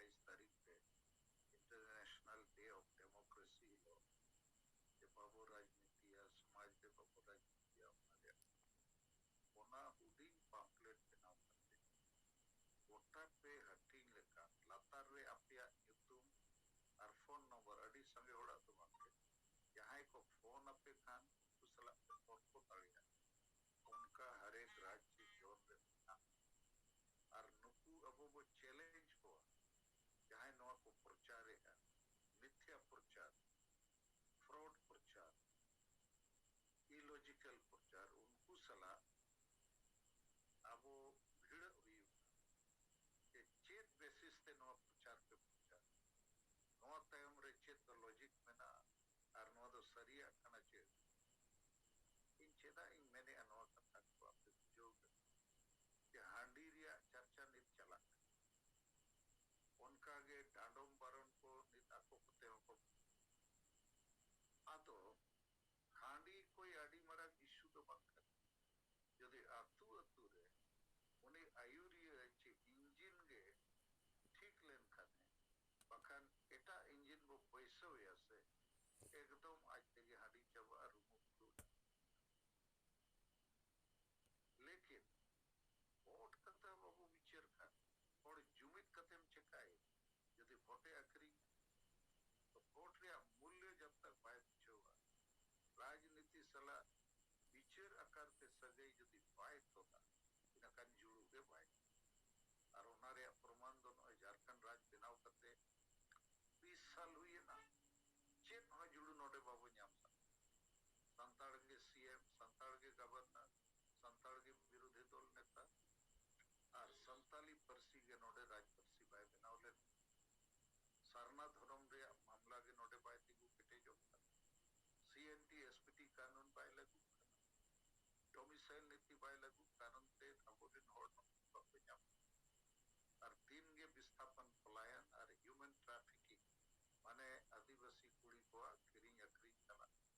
ᱚᱱᱟ ᱦᱩᱰᱤᱧ ᱯᱟᱢᱯᱞᱮᱴ ᱵᱮᱱᱟᱣ ᱠᱟᱛᱮ ᱜᱚᱴᱟ ᱯᱮ ᱦᱟᱹᱴᱤᱧ ᱞᱮᱠᱷᱟᱱ, ᱞᱟᱛᱟᱨ ᱨᱮ ᱟᱯᱮᱭᱟᱜ ᱧᱩᱛᱩᱢ ᱟᱨ ᱯᱷᱳᱱ ᱱᱚᱢᱵᱚᱨ, ᱟᱹᱰᱤ ᱥᱟᱸᱜᱮ ᱦᱚᱲᱟᱜ ᱫᱚ ᱵᱟᱝ ᱜᱮ, ᱡᱟᱦᱟᱸᱭ ᱠᱚ ᱯᱷᱳᱱ ᱟᱯᱮ ᱠᱷᱟᱱ ᱩᱱᱠᱩ ᱥᱟᱞᱟᱜ ᱯᱮ ᱛᱚᱨᱠᱚ ᱫᱟᱲᱮᱭᱟᱜᱼᱟ᱾ ᱚᱱᱠᱟ ᱦᱟᱨᱮᱠ ᱨᱟᱡᱽ ᱡᱚᱱ ᱨᱮ ᱢᱮᱱᱟᱜᱼᱟ᱾ ᱟᱨ ᱱᱩᱠᱩ ᱟᱵᱚ ᱵᱚ ᱪᱮᱞᱮᱧᱡᱽ ᱠᱚᱣᱟ, ᱡᱟᱦᱟᱸᱭ ᱱᱚᱣᱟ ᱠᱚ ᱯᱨᱚᱪᱟᱨᱮᱜᱼᱟ, ᱢᱤᱛᱷᱭᱟ ᱯᱨᱚᱪᱟᱨ, ᱯᱷᱨᱚᱰ ᱯᱨᱚᱪᱟᱨ, ᱤᱞᱚᱡᱤᱠᱟᱞ ᱯᱨᱚᱪᱟᱨ, ᱩᱱᱠᱩ ᱥᱟᱞᱟᱜ ᱟᱵᱚ ᱵᱷᱤᱲᱟᱹᱜ ᱦᱩᱭᱩᱜᱼᱟ᱾ ᱡᱮ ᱪᱮᱫ ᱵᱮᱥᱤᱥ ᱛᱮ ᱱᱚᱣᱟ ᱯᱨᱚᱪᱟᱨ ᱯᱮ ᱯᱨᱚᱪᱟᱨ, ᱱᱚᱣᱟ ᱛᱟᱭᱚᱢ ᱨᱮ ᱪᱮᱫ ᱫᱚ ᱞᱚᱡᱤᱠ ᱢᱮᱱᱟᱜᱼᱟ ᱟᱨ ᱱᱚᱣᱟ ᱫᱚ ᱥᱟᱹᱨᱤᱭᱟᱜ ᱠᱟᱱᱟ ᱪᱮᱫ? ᱤᱧ ᱪᱮᱫᱟᱜ ᱤᱧ ᱢᱮᱱᱮᱜᱼᱟ ᱱᱚᱣᱟ ᱠᱟᱛᱷᱟ ᱠᱚ ᱟᱯᱮ ᱵᱩᱡᱷᱟᱹᱣ ᱠᱟᱛᱮ, ᱡᱮ ᱦᱟᱺᱰᱤ ᱨᱮᱭᱟᱜ ᱪᱟᱨᱪᱟ ᱱᱤᱛ ᱪᱟᱞᱟᱜ ᱠᱟᱱᱟ, ᱚᱱᱠᱟ ᱜᱮ ᱰᱟᱸᱰᱚᱢ ᱵᱟᱨᱚᱱ ᱠᱚ ᱱᱤᱛ ᱟᱠᱚ ᱠᱚᱛᱮ ᱦᱚᱸᱠᱚ, ᱟᱫᱚ ᱦᱟᱺᱰᱤ ᱠᱚᱭ ᱟᱹᱰᱤ ᱢᱟᱨᱟᱝ ᱤᱥᱩ ᱫᱚ ᱵᱟᱝ ᱠᱟᱱᱟ᱾ ᱡᱩᱫᱤ ᱟᱹᱛᱩ ᱟᱹᱛᱩ ᱨᱮ ᱩᱱᱤ ᱟᱹᱭᱩᱨᱤᱭᱟᱹ ᱪᱮ ᱤᱧᱡᱤᱱ ᱜᱮ ᱴᱷᱤᱠ ᱞᱮᱱᱠᱷᱟᱱᱮ, ᱵᱟᱠᱷᱟᱱ ᱮᱴᱟᱜ ᱤᱧᱡᱤᱱ ᱵᱚ ᱵᱟᱹᱭᱥᱟᱹᱣ ᱮᱭᱟ ᱥᱮ, ᱮᱠᱫᱚᱢ ᱟᱡ ᱛᱮᱜᱮ ᱦᱟᱺᱰᱤ ᱪᱟᱵᱟᱜᱼᱟ, ᱨᱩᱢᱩᱜ ᱫᱩᱜ᱾ ᱞᱮᱠᱤᱱ ᱠᱳᱨᱴ ᱠᱟᱛᱮ ᱵᱟᱵᱚ ᱵᱤᱪᱟᱹᱨ ᱠᱷᱟᱱ, ᱦᱚᱲ ᱡᱩᱢᱤᱫ ᱠᱟᱛᱮᱢ ᱪᱮᱠᱟᱭ? ᱡᱩᱫᱤ ᱵᱷᱳᱴᱮ ᱟᱹᱠᱷᱨᱤᱧᱟ, ᱛᱚ ᱵᱷᱳᱴ ᱨᱮᱭᱟᱜ ᱢᱩᱞᱞᱚ ᱡᱟᱵ ᱛᱟᱠ ᱵᱟᱭ ᱵᱩᱡᱷᱟᱹᱣᱟ, ᱨᱟᱡᱽᱱᱤᱛᱤ ᱥᱟᱞᱟᱜ ᱵᱤᱪᱟᱹᱨ ᱟᱠᱟᱨ ᱛᱮ ᱥᱟᱹᱜᱟᱹᱭ ᱡᱩᱫᱤ ᱵᱟᱭ ᱛᱚᱫᱟ, ᱤᱱᱟᱹᱠᱷᱟᱱ ᱡᱩᱲᱩ ᱜᱮ ᱵᱟᱭ᱾ ᱟᱨ ᱚᱱᱟ ᱨᱮᱭᱟᱜ ᱯᱨᱚᱢᱟᱱ ᱫᱚ ᱱᱚᱜᱼᱚᱭ ᱡᱷᱟᱲᱠᱷᱚᱸᱰ ᱨᱟᱡᱽ ᱵᱮᱱᱟᱣ ᱠᱟᱛᱮ ᱵᱤᱥ ᱥᱟᱞ ᱦᱩᱭᱮᱱᱟ, ᱪᱮᱫ ᱦᱚᱸ ᱡᱩᱲᱩ ᱱᱚᱰᱮ ᱵᱟᱵᱚ ᱧᱟᱢ ᱮᱫᱟ᱾ ᱥᱟᱱᱛᱟᱲ ᱜᱮ ᱥᱤ ᱮᱢ, ᱥᱟᱱᱛᱟᱲ ᱜᱮ ᱜᱚᱵᱷᱚᱨᱱᱚᱨ, ᱥᱟᱱᱛᱟᱲ ᱜᱮ ᱵᱤᱨᱳᱫᱷᱤ ᱫᱚᱞ ᱱᱮᱛᱟ, ᱟᱨ ᱥᱟᱱᱛᱟᱞᱤ ᱯᱟᱹᱨᱥᱤ ᱜᱮ ᱱᱚᱰᱮ ᱨᱟᱡᱽ ᱯᱟᱹᱨᱥᱤ ᱵᱟᱭ ᱵᱮᱱᱟᱣ ᱞᱮᱫ᱾ ᱥᱟᱨᱱᱟ ᱫᱷᱚᱨᱚᱢ ᱨᱮᱭᱟᱜ ᱢᱟᱢᱞᱟ ᱜᱮ ᱱᱚᱰᱮ ᱵᱟᱭ ᱛᱤᱸᱜᱩ ᱠᱮᱴᱮᱡᱚᱜ ᱠᱟᱱᱟ᱾ ᱥᱤ N T S P T ᱠᱟᱹᱱᱩᱱ ᱵᱟᱭ ᱞᱟᱹᱜᱩᱜ ᱠᱟᱱᱟ᱾ ᱰᱚᱢᱤᱥᱟᱭᱤᱞ ᱱᱤᱛᱤ ᱵᱟᱭ ᱞᱟᱹᱜᱩᱜ ᱠᱟᱨᱚᱱ ᱛᱮ ᱟᱵᱚᱨᱮᱱ ᱦᱚᱲ ᱱᱚᱰᱮ ᱵᱟᱠᱚ ᱧᱟᱢ ᱠᱟᱱᱟ᱾ ᱟᱨ ᱫᱤᱱ ᱜᱮ ᱵᱤᱥᱛᱷᱟᱯᱚᱱ, ᱯᱚᱞᱟᱭᱚᱱ ᱟᱨ ᱦᱤᱭᱩᱢᱮᱱ ᱴᱨᱟᱯᱷᱤᱠᱤᱝ, ᱢᱟᱱᱮ ᱟᱹᱫᱤᱵᱟᱹᱥᱤ ᱠᱩᱲᱤ ᱠᱚᱣᱟᱜ ᱠᱤᱨᱤᱧ ᱟᱹᱠᱷᱨᱤᱧ ᱪᱟᱞᱟᱜ ᱠᱟᱱᱟ᱾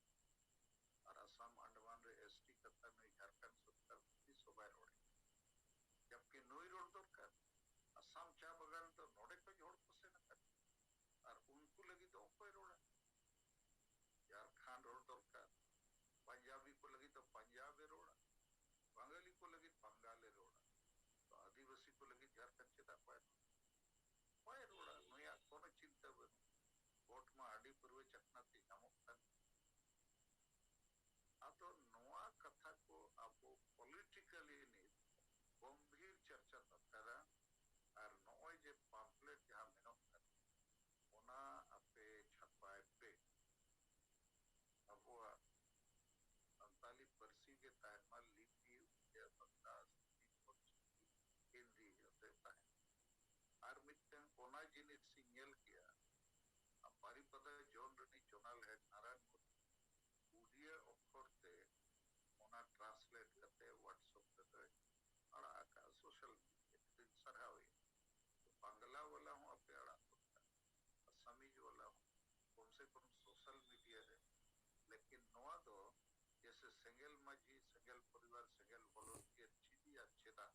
ᱟᱨ ᱟᱥᱟᱢ ᱟᱱᱰᱟᱢᱟᱱ ᱨᱮ ᱮᱥ ᱴᱤ ᱠᱟᱛᱷᱟ ᱱᱩᱭ ᱡᱷᱟᱲᱠᱷᱚᱸᱰ ᱥᱚᱨᱠᱟᱨ ᱛᱤᱥ ᱦᱚᱸ ᱵᱟᱭ ᱨᱚᱲᱮᱫ, ᱡᱟᱵᱠᱤ ᱱᱩᱭ ᱨᱚᱲ ᱫᱚᱨᱠᱟᱨ᱾ ᱟᱥᱟᱢ ᱪᱟ ᱵᱟᱜᱟᱱ ᱫᱚ ᱱᱚᱰᱮ ᱠᱷᱚᱱ ᱦᱚᱲ ᱠᱚ ᱥᱮᱱ ᱟᱠᱟᱱᱟ, ᱟᱨ ᱩᱱᱠᱩ ᱞᱟᱹᱜᱤᱫ ᱫᱚ ᱚᱠᱚᱭ ᱨᱚᱲᱟ? ᱡᱷᱟᱲᱠᱷᱚᱸᱰ ᱨᱚᱲ ᱫᱚᱨᱠᱟᱨ᱾ ᱯᱟᱧᱡᱟᱵᱤ ᱠᱚ ᱞᱟᱹᱜᱤᱫ ᱫᱚ ᱯᱟᱧᱡᱟᱵᱮ ᱨᱚᱲᱟ, ᱵᱟᱝᱜᱟᱞᱤ ᱠᱚ ᱠᱚ ᱞᱟᱹᱜᱤᱫ ᱡᱷᱟᱲᱠᱷᱚᱸᱰ ᱪᱮᱫᱟᱜ ᱵᱟᱭ ᱨᱚᱲᱟ? ᱵᱟᱭ ᱨᱚᱲᱟ, ᱱᱩᱭᱟᱜ ᱠᱳᱱᱳ ᱪᱤᱱᱛᱟᱹ ᱵᱟᱹᱱᱩᱜ᱾ ᱵᱷᱳᱴ ᱢᱟ ᱦᱟᱺᱰᱤ ᱯᱟᱹᱨᱣᱟᱹ ᱪᱟᱠᱷᱱᱟ ᱛᱮ ᱧᱟᱢᱚᱜ ᱠᱟᱱ᱾ ᱟᱫᱚ ᱱᱚᱣᱟ ᱠᱟᱛᱷᱟ ᱠᱚ ᱟᱵᱚ ᱯᱚᱞᱤᱴᱤᱠᱟᱞᱤ ᱱᱤᱛ ᱜᱚᱢᱵᱷᱤᱨ ᱪᱟᱨᱪᱟ ᱫᱚᱨᱠᱟᱨᱟ᱾ ᱟᱨ ᱱᱚᱜᱼᱚᱭ ᱡᱮ ᱯᱟᱢᱯᱞᱮᱴ ᱡᱟᱦᱟᱸ ᱢᱮᱱᱚᱜ ᱠᱟᱱᱟ, ᱚᱱᱟ ᱟᱯᱮ ᱪᱷᱟᱯᱟᱭ ᱯᱮ᱾ ᱟᱵᱚᱣᱟᱜ ᱥᱟᱱᱛᱟᱞᱤ ᱯᱟᱹᱨᱥᱤ ᱜᱮ ᱛᱟᱦᱮᱱ ᱢᱟ, ᱞᱤᱯᱤ, ᱩᱲᱤᱭᱟ, ᱵᱟᱝᱞᱟ, ᱥᱟᱱᱥᱠᱨᱤᱛ, ᱚᱞᱪᱤᱠᱤ, ᱦᱤᱱᱫᱤ ᱡᱚᱛᱚ ᱛᱟᱦᱮᱱ᱾ ᱟᱨ ᱢᱤᱫᱴᱟᱝ ᱚᱱᱟ ᱡᱤᱱᱤᱥ ᱤᱧ ᱧᱮᱞ ᱠᱮᱜᱼᱟ, ᱵᱟᱨᱤᱯᱟᱫᱟ ᱡᱳᱱ ᱨᱤᱱᱤᱡ ᱡᱳᱱᱟᱞ ᱦᱮᱰ ᱱᱟᱨᱟᱭᱚᱱ ᱢᱩᱨᱢᱩ ᱩᱲᱤᱭᱟ ᱚᱠᱷᱚᱨ ᱛᱮ ᱚᱱᱟ ᱴᱨᱟᱱᱥᱞᱮᱴ ᱠᱟᱛᱮ WhatsApp ᱨᱮᱫᱚᱭ ᱟᱲᱟᱜ ᱟᱠᱟᱫᱼᱟ, ᱥᱳᱥᱟᱞ ᱢᱤᱰᱤᱭᱟ ᱨᱮ᱾ ᱥᱟᱨᱦᱟᱣ ᱮ᱾ ᱵᱟᱝᱞᱟ ᱣᱟᱞᱟ ᱦᱚᱸ ᱟᱯᱮ ᱟᱲᱟᱜ ᱫᱚᱨᱠᱟᱨ, ᱟᱥᱟᱢᱤᱡ ᱣᱟᱞᱟ ᱦᱚᱸ, ᱠᱚᱢ ᱥᱮ ᱠᱚᱢ ᱥᱳᱥᱟᱞ ᱢᱤᱰᱤᱭᱟ ᱨᱮ᱾ ᱞᱮᱠᱤᱱ ᱱᱚᱣᱟ ᱫᱚ ᱡᱮᱥᱮ ᱥᱮᱸᱜᱮᱞ ᱢᱟᱹᱡᱷᱤ, ᱥᱮᱸᱜᱮᱞ ᱯᱚᱨᱤᱵᱟᱨ, ᱥᱮᱸᱜᱮᱞ ᱵᱷᱚᱞᱚᱱᱴᱤᱭᱟᱨ ᱪᱮᱫ ᱭᱟ ᱪᱮᱫᱟᱜ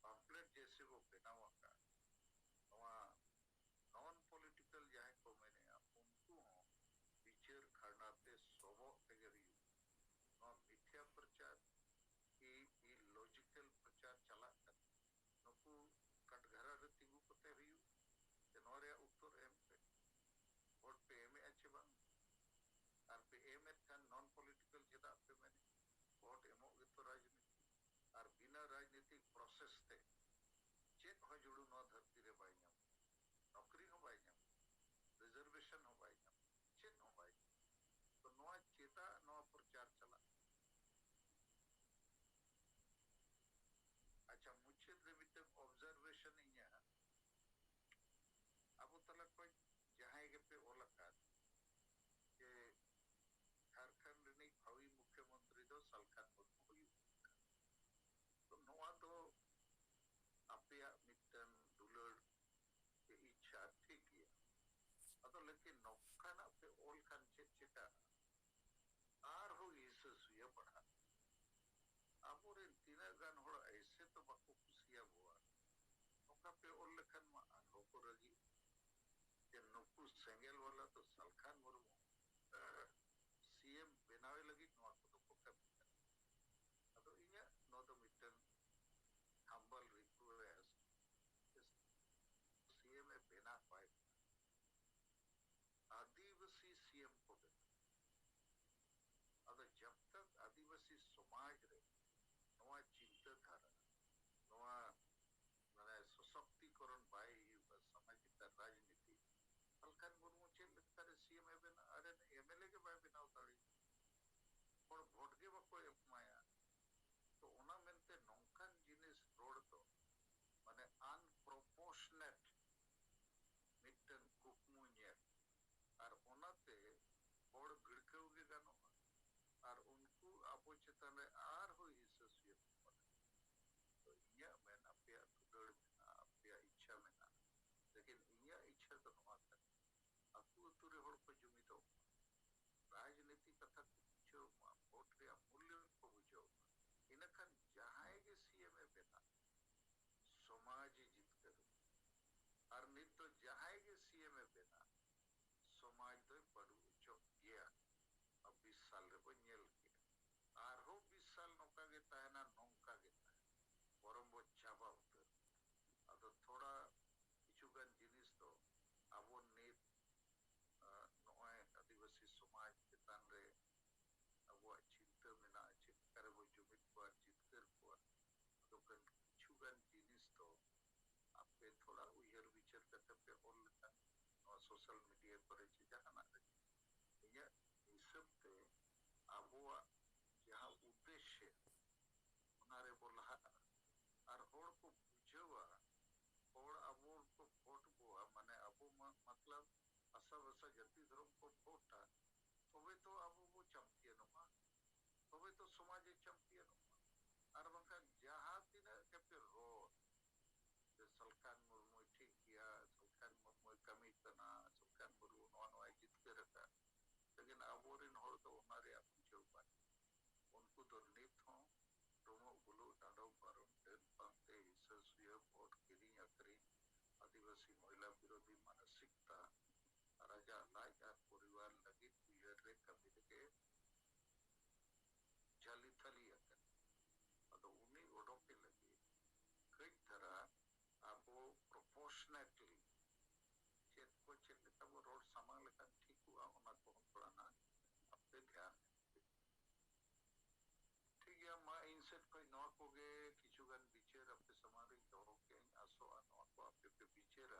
ᱯᱟᱢᱯᱞᱮᱴ ᱡᱮᱥᱮ ᱵᱚ ᱵᱮᱱᱟᱣ ᱟᱠᱟᱫ, ᱱᱚᱣᱟ ᱱᱚᱱ ᱯᱚᱞᱤᱴᱤᱠᱟᱞ ᱡᱟᱦᱟᱸᱭ ᱠᱚ ᱢᱮᱱᱮᱜᱼᱟ, ᱩᱱᱠᱩ ᱦᱚᱸ ᱵᱤᱪᱟᱹᱨ ᱠᱷᱟᱨᱱᱟ ᱛᱮ ᱥᱚᱵᱚᱜ ᱛᱮᱜᱮ ᱦᱩᱭᱩᱜᱼᱟ᱾ ᱱᱚᱣᱟ ᱢᱤᱛᱷᱭᱟ ᱯᱨᱚᱪᱟᱨ, ᱤ-, ᱤᱞᱚᱡᱤᱠᱟᱞ ᱯᱨᱚᱪᱟᱨ ᱪᱟᱞᱟᱜ ᱠᱟᱱᱟ᱾ ᱱᱩᱠᱩ ᱠᱟᱴᱜᱷᱟᱨᱟ ᱨᱮ ᱛᱤᱸᱜᱩ ᱠᱟᱛᱮ ᱦᱩᱭᱩᱜ, ᱡᱮ ᱱᱚᱣᱟ ᱨᱮᱭᱟᱜ ᱩᱛᱛᱚᱨ ᱮᱢ ᱯᱮ᱾ ᱵᱷᱳᱴ ᱯᱮ ᱮᱢᱮᱜᱼᱟ ᱪᱮ ᱵᱟᱝ? ᱟᱨ ᱯᱮ ᱮᱢᱮᱫ ᱠᱷᱟᱱ ᱱᱚᱱ ᱯᱚᱞᱤᱴᱤᱠᱟᱞ ᱪᱮᱫᱟᱜ ᱯᱮ ᱢᱮᱱᱮᱫ? ᱵᱷᱳᱴ ᱮᱢᱚᱜ ᱜᱮᱛᱚ ᱨᱟᱡᱽᱱᱤᱛᱤ᱾ ᱟᱨ ᱵᱤᱱᱟᱹ ᱨᱟᱡᱽᱱᱤᱛᱤᱠ ᱯᱨᱚᱥᱮᱥ ᱛᱮ ᱪᱮᱫ ᱦᱚᱸ ᱡᱩᱲᱩ ᱱᱚᱣᱟ ᱫᱷᱟᱹᱨᱛᱤ ᱨᱮ ᱵᱟᱭ ᱧᱟᱢᱟ᱾ ᱱᱚᱠᱨᱤ ᱦᱚᱸ ᱵᱟᱭ ᱧᱟᱢᱟ, ᱨᱤᱡᱟᱨᱵᱷᱮᱥᱚᱱ ᱦᱚᱸ ᱵᱟᱭ ᱧᱟᱢᱟ, ᱪᱮᱫ ᱦᱚᱸ ᱵᱟᱭ ᱧᱟᱢᱟ᱾ ᱛᱚ ᱱᱚᱣᱟ ᱪᱮᱫᱟᱜ ᱱᱚᱣᱟ ᱯᱨᱚᱪᱟᱨ ᱪᱟᱞᱟᱜ ᱠᱟᱱᱟ? ᱟᱪᱪᱷᱟ, ᱢᱩᱪᱟᱹᱫ ᱨᱮ ᱢᱤᱫᱴᱟᱝ ᱚᱵᱡᱟᱨᱵᱷᱮᱥᱚᱱ ᱤᱧᱟᱹᱜ, ᱟᱵᱚ ᱛᱟᱞᱟ ᱠᱷᱚᱱ ᱡᱟᱦᱟᱸᱭ ᱜᱮᱯᱮ ᱚᱞ ᱟᱠᱟᱫ ᱡᱮ ᱡᱷᱟᱲᱠᱷᱚᱸᱰ ᱨᱤᱱᱤᱡ ᱵᱷᱟᱣᱤ ᱢᱩᱠᱷᱭᱚᱢᱚᱱᱛᱨᱤ ᱫᱚ ᱥᱟᱞᱠᱷᱟᱱ ᱢᱩᱨᱢᱩ ᱦᱩᱭᱩᱜ ᱠᱟᱱᱟ, ᱛᱚ ᱱᱚᱣᱟ ᱫᱚ ᱟᱯᱮᱭᱟᱜ ᱢᱤᱫᱴᱟᱝ ᱫᱩᱞᱟᱹᱲ ᱥᱮ ᱤᱪᱪᱷᱟ, ᱴᱷᱤᱠ ᱜᱮᱭᱟ᱾ ᱟᱫᱚ ᱞᱮᱠᱤᱱ ᱱᱚᱝᱠᱟᱱᱟᱜ ᱯᱮ ᱚᱞ ᱠᱷᱟᱱ ᱪᱮᱫ ᱪᱮᱠᱟᱜᱼᱟ? ᱟᱨᱦᱚᱸ ᱦᱤᱥᱟᱹ ᱥᱩᱭᱟᱹ ᱵᱟᱲᱦᱟᱜᱼᱟ᱾ ᱟᱵᱚᱨᱮᱱ ᱛᱤᱱᱟᱹᱜ ᱜᱟᱱ ᱦᱚᱲ ᱮᱭᱥᱮ ᱛᱚ ᱵᱟᱠᱚ ᱠᱩᱥᱤᱭᱟᱵᱚᱣᱟ᱾ ᱱᱚᱝᱠᱟ ᱯᱮ ᱚᱞ ᱞᱮᱠᱷᱟᱱ ᱢᱟ ᱟᱨᱦᱚᱸ ᱠᱚ ᱨᱟᱹᱜᱤᱜᱼᱟ᱾ ᱡᱮ ᱱᱩᱠᱩ ᱥᱮᱸᱜᱮᱞ ᱵᱟᱞᱟ ᱫᱚ ᱥᱟᱞᱠᱷᱟᱱ ᱢᱩᱨᱢᱩ ᱥᱤ ᱮᱢ ᱵᱮᱱᱟᱣᱮ ᱞᱟᱹᱜᱤᱫ ᱱᱚᱣᱟ ᱠᱚᱫᱚ ᱠᱚ ᱠᱟᱹᱢᱤ ᱠᱟᱱᱟ᱾ ᱟᱫᱚ ᱤᱧᱟᱹᱜ ᱱᱚᱣᱟ ᱫᱚ ᱢᱤᱫᱴᱟᱝ humble request, ᱪᱮᱛᱟᱱ ᱨᱮ ᱟᱨᱦᱚᱸ ᱦᱤᱥᱟᱹ ᱥᱩᱭᱟᱹ ᱠᱚ ᱵᱟᱹᱱᱩᱜᱼᱟ᱾ ᱛᱚ ᱤᱧᱟᱹᱜ ᱢᱮᱱ, ᱟᱯᱮᱭᱟᱜ ᱫᱩᱞᱟᱹᱲ ᱢᱮᱱᱟᱜᱼᱟ, ᱟᱯᱮᱭᱟᱜ ᱤᱪᱪᱷᱟ ᱢᱮᱱᱟᱜᱼᱟ, ᱞᱮᱠᱤᱱ ᱤᱧᱟᱹᱜ ᱤᱪᱪᱷᱟ ᱫᱚ ᱱᱚᱣᱟ ᱠᱟᱱᱟ, ᱟᱹᱛᱩ ᱟᱹᱛᱩ ᱨᱮ ᱦᱚᱲ ᱠᱚ ᱡᱩᱢᱤᱫᱚᱜ ᱢᱟ, ᱨᱟᱡᱽᱱᱤᱛᱤ ᱠᱟᱛᱷᱟ ᱠᱚ ᱵᱩᱡᱷᱟᱹᱣ ᱢᱟ, ᱵᱷᱳᱴ ᱨᱮᱭᱟᱜ ᱢᱩᱞᱞᱚ ᱠᱚ ᱵᱩᱡᱷᱟᱹᱣ ᱢᱟ᱾ ᱤᱱᱟᱹᱠᱷᱟᱱ ᱡᱟᱦᱟᱸᱭ ᱜᱮ ᱥᱤ ᱮᱢ ᱮ ᱵᱮᱱᱟᱜ, ᱥᱚᱢᱟᱡᱽ ᱮ ᱡᱤᱛᱠᱟᱹᱨᱚᱜᱼᱟ᱾ ᱟᱨ ᱱᱤᱛ ᱫᱚ ᱡᱟᱦᱟᱸᱭ ᱜᱮ ᱥᱤ ᱮᱢ ᱮ ᱵᱮᱱᱟᱜ, ᱥᱚᱢᱟᱡᱽ ᱫᱚᱭ ᱯᱟᱹᱰᱩ ᱚᱪᱚᱜ ᱜᱮᱭᱟ᱾ ᱟᱨ ᱵᱤᱥ ᱥᱟᱞ ᱨᱮᱵᱚᱱ ᱧᱮᱞ ᱠᱮᱫᱟ, ᱟᱨᱦᱚᱸ ᱵᱤᱥ ᱥᱟᱞ ᱱᱚᱝᱠᱟ ᱜᱮ ᱛᱟᱦᱮᱱᱟ, ᱱᱚᱝᱠᱟ ᱜᱮ ᱛᱟᱦᱮᱱᱟ, ᱵᱚᱨᱚᱝ ᱵᱚ ᱪᱟᱵᱟ ᱩᱛᱟᱹᱨ᱾ ᱟᱫᱚ ᱛᱷᱚᱲᱟ ᱠᱤᱪᱷᱩ ᱜᱟᱱ ᱡᱤᱱᱤᱥ ᱫᱚ ᱟᱵᱚ ᱱᱤᱛ, ᱟᱸ, ᱱᱚᱜᱼᱚᱭ ᱟᱹᱫᱤᱵᱟᱹᱥᱤ ᱥᱚᱢᱟᱡᱽ ᱪᱮᱛᱟᱱ ᱨᱮ ᱟᱵᱚᱣᱟᱜ ᱪᱤᱱᱛᱟᱹ ᱢᱮᱱᱟᱜᱼᱟ, ᱪᱮᱫ ᱞᱮᱠᱟ ᱨᱮᱵᱚ ᱡᱩᱢᱤᱫ ᱠᱚᱣᱟ, ᱡᱤᱛᱠᱟᱹᱨ ᱠᱚᱣᱟ᱾ ᱟᱫᱚ ᱠᱷᱟᱱ ᱠᱤᱪᱷᱩ ᱜᱟᱱ ᱡᱤᱱᱤᱥ ᱫᱚ ᱟᱯᱮ ᱛᱷᱚᱲᱟ ᱩᱭᱦᱟᱹᱨ ᱵᱤᱪᱟᱹᱨ ᱠᱟᱛᱮ ᱯᱮ ᱚᱞ ᱞᱮᱠᱷᱟᱱ, ᱱᱚᱣᱟ ᱥᱳᱥᱟᱞ ᱢᱤᱰᱤᱭᱟ ᱠᱚᱨᱮ ᱪᱮ ᱡᱟᱦᱟᱱᱟᱜ ᱨᱮ, ᱤᱧᱟᱹᱜ ᱦᱤᱥᱟᱹᱵ ᱛᱮ ᱟᱵᱚᱣᱟᱜ ᱡᱟᱦᱟᱸ ᱩᱫᱽᱫᱮᱥᱥᱚ, ᱚᱱᱟ ᱨᱮᱵᱚ ᱞᱟᱦᱟᱜᱼᱟ᱾ ᱟᱨ ᱦᱚᱲ ᱠᱚ ᱵᱩᱡᱷᱟᱹᱣᱟ, ᱦᱚᱲ ᱟᱵᱚ ᱠᱚ ᱵᱷᱳᱴ ᱵᱚᱣᱟ, ᱢᱟᱱᱮ ᱟᱵᱚ ᱢᱟ, ᱢᱚᱛᱞᱚᱵ, ᱵᱷᱟᱥᱟ ᱵᱷᱟᱥᱟ ᱡᱟᱹᱛᱤ ᱫᱷᱚᱨᱚᱢ ᱠᱚ ᱵᱷᱳᱴᱟ, ᱛᱚᱵᱮ ᱛᱚ ᱟᱵᱚ ᱵᱚ ᱪᱟᱢᱯᱤᱭᱟᱱᱚᱜᱼᱟ, ᱛᱚᱵᱮ ᱛᱚ ᱥᱚᱢᱟᱡᱽ ᱮ ᱪᱟᱢᱯᱤᱭᱟᱱᱚᱜᱼᱟ᱾ ᱟᱨ ᱵᱟᱝᱠᱷᱟᱱ ᱡᱟᱦᱟᱸ ᱛᱤᱱᱟᱹᱜ ᱜᱮᱯᱮ ᱨᱚᱲ, ᱡᱮ ᱥᱟᱞᱠᱷᱟᱱ ᱢᱩᱨᱢᱩᱭ ᱴᱷᱤᱠ ᱜᱮᱭᱟ, ᱥᱟᱞᱠᱷᱟᱱ ᱢᱩᱨᱢᱩᱭ ᱠᱟᱹᱢᱤ ᱠᱟᱱᱟ, ᱥᱟᱞᱠᱷᱟᱱ ᱢᱩᱨᱢᱩ ᱱᱚᱣᱟ ᱱᱚᱣᱟᱭ ᱡᱤᱛᱠᱟᱹᱨ ᱟᱠᱟᱫ, ᱞᱮᱠᱤᱱ ᱟᱵᱚᱨᱮᱱ ᱦᱚᱲ ᱫᱚ ᱚᱱᱟ ᱨᱮᱭᱟᱜ ᱵᱩᱡᱷᱟᱹᱣ ᱵᱟᱹᱱᱩᱜ᱾ ᱩᱱᱠᱩ ᱫᱚ ᱱᱤᱛ ᱦᱚᱸ ᱰᱩᱢᱩᱜ ᱵᱩᱞᱩᱜ, ᱰᱟᱸᱰᱚᱢ ᱯᱟᱨᱚᱢ, ᱰᱟᱹᱱ ᱯᱟᱱᱛᱮ, ᱦᱤᱥᱟᱹ ᱥᱩᱭᱟᱹ, ᱵᱷᱳᱴ ᱠᱤᱨᱤᱧ ᱟᱹᱠᱷᱨᱤᱧ, ᱟᱹᱫᱤᱵᱟᱹᱥᱤ ᱢᱚᱦᱤᱞᱟ ᱵᱤᱨᱳᱫᱷᱤ ᱢᱟᱱᱚᱥᱤᱠᱛᱟ, ᱟᱨ ᱟᱡᱟᱜ ᱞᱟᱡ ᱟᱨ ᱯᱚᱨᱤᱵᱟᱨ ᱞᱟᱹᱜᱤᱫ ᱩᱭᱦᱟᱹᱨ ᱨᱮ ᱠᱟᱹᱢᱤ ᱨᱮᱜᱮ ᱡᱷᱟᱹᱞᱤ ᱛᱷᱟᱹᱞᱤ ᱟᱠᱟᱱᱟ᱾ ᱟᱫᱚ ᱩᱱᱤ ᱚᱰᱚᱠᱮ ᱞᱟᱹᱜᱤᱫ ᱠᱟᱹᱡ ᱫᱷᱟᱨᱟ ᱟᱵᱚ ᱯᱨᱚᱯᱚᱨᱥᱚᱱᱮᱴᱞᱤ ᱪᱮᱫ ᱠᱚ ᱪᱮᱫ ᱞᱮᱠᱟ ᱵᱚ ᱨᱚᱲ ᱥᱟᱢᱟᱝ ᱞᱮᱠᱷᱟᱱ ᱴᱷᱤᱠᱚᱜᱼᱟ, ᱚᱱᱟ ᱠᱚᱦᱚᱸ ᱛᱷᱚᱲᱟ ᱱᱟᱜ ᱟᱯᱮ ᱫᱷᱮᱭᱟᱱ ᱮᱢ ᱯᱮ᱾ ᱴᱷᱤᱠ ᱜᱮᱭᱟ, ᱢᱟ ᱤᱧ ᱥᱮᱫ ᱠᱷᱚᱱ ᱱᱚᱣᱟ ᱠᱚᱜᱮ ᱠᱤᱪᱷᱩ ᱜᱟᱱ ᱵᱤᱪᱟᱹᱨ ᱟᱯᱮ ᱥᱟᱢᱟᱝ ᱨᱤᱧ ᱫᱚᱦᱚ ᱠᱮᱜᱼᱟᱹᱧ᱾ ᱟᱥᱚᱜᱼᱟ ᱱᱚᱣᱟ ᱠᱚ ᱟᱯᱮ ᱯᱮ ᱵᱤᱪᱟᱹᱨᱟ᱾